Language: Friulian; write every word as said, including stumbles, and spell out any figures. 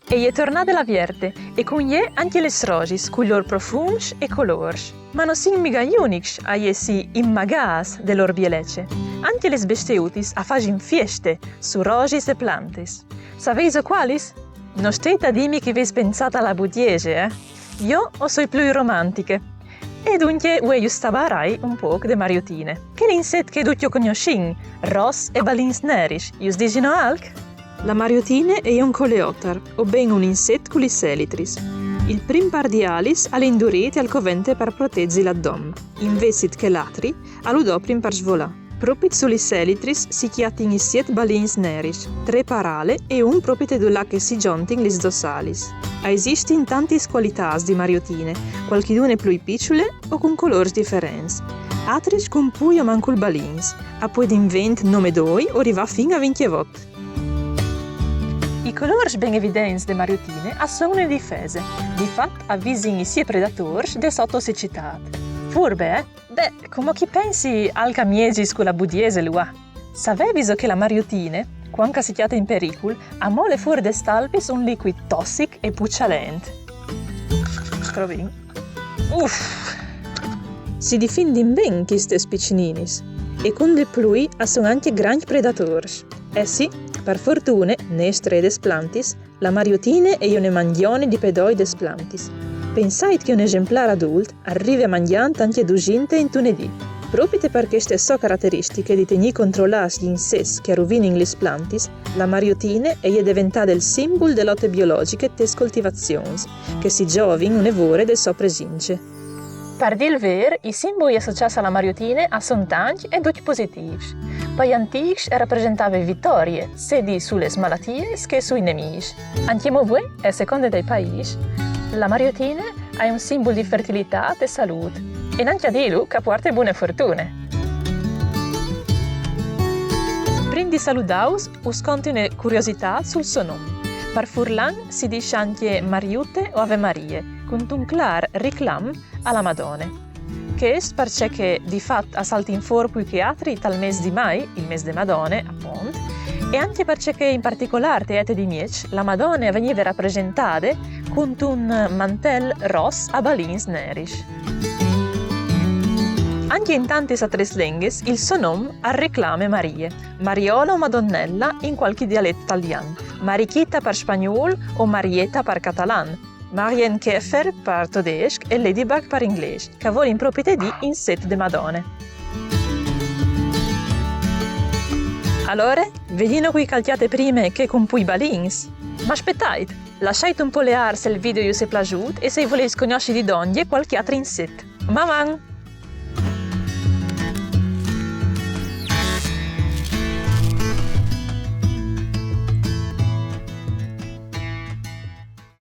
E je tornade la vierte, e cun jê ancje lis rosis, cui lôr profums e colôrs. Ma no sin miga i unics a jessi inmagâts de lôr bielece. Ancje lis besteutis a fasin fieste su rosis e plantis. Savêso cualis? No stêt a dîmi che o vês pensât a la budiese, eh? Jo o soi plui romantiche. E duncje vuê us tabarai un pôc de mariotine. Chel inset che ducj o cognossìn, ros e balins neris, us disino alc? La mariotine e je un coleotar, o ben un inset cu lis elitris. Il prin pâr di alis al è indurît e al covente par protezi l'addomen, invezit chel altri a lu doprin par svolâ. Propit su lis elitris si cjatin i siet balins neris, trê par ale e un propit dulà che si zontin lis dôs alis. A esistin tantis cualitâts di mariotine, cualchidune plui piçule o cun colôrs diferents. Altris cun plui o mancul balins, a puedin vênt nome doi o rivâ fin a vincjevot. I colôrs ben evidents de mariotine a son une difese. Di fat a visin i siei predatôrs de sô tossicitât. Furbe, eh? Beh, cumò che o pensi, alc a miezis cu la budiese lu à. Savêviso che la mariotine, cuant che si cjate in pericul, a mole fûr des talpis un licuit tossic e puçalent? Provìn. Uf! Si difindin ben chestis piçininis, e cun di plui a son ancje grancj predatôrs. Eh sì, par fortune, nê strê des plantis, la mariotine e je une mangjone di pedoi des plantis. Pensait che un esemplâr adult al rive a mangjânt ancje dusinte intune dì. Propit par cheste sô carateristiche di tignî controlâts i insets che a ruvinin lis plantis, la mariotine e je deventade il simbul de lote biologjiche tes coltivazions, che si zovin une vore de sô presince. Par dî il vêr, i simbui associâts a la mariotine a son tancj e ducj positîfs. Pai antîcs e rapresentave vitorie, sedi su lis malatiis che sui nemîs. Ancjemò vuê, a seconde dai paîs, la mariotine e je un simbul di fertilitât e salût, e nancje a dîlu che e puarte bune fortune. Prin di saludâus, us conti une curiositât sul so non. Par furlan si dîs ancje Mariute o Ave Marie, cuntun clâr riclam a la Madone. Chest parcè che, di fat, a saltin fûr plui che altri tal mês di Mai, il mês de Madone, apont, e ancje parcè che in particolâr te ete di Mieç la Madone e vignive rapresentade cuntun mantel ros a balins neris. Ancje in tantis altris lenghis il so non al reclame Marie, Mariola o Madonnella in cualchi dialet talian, Marichita par spagnûl o Marieta par catalan, Marienkäfer par todesc e Ladybug par inglês, che a volin propit dî inset de Madone. Alore, viodìn cui che al cjate prime chê cun plui balins. Ma spietait, lassait un poleâr se il video us è plasût e se o volês cognossi di dongje cualchi altri inset. Maman!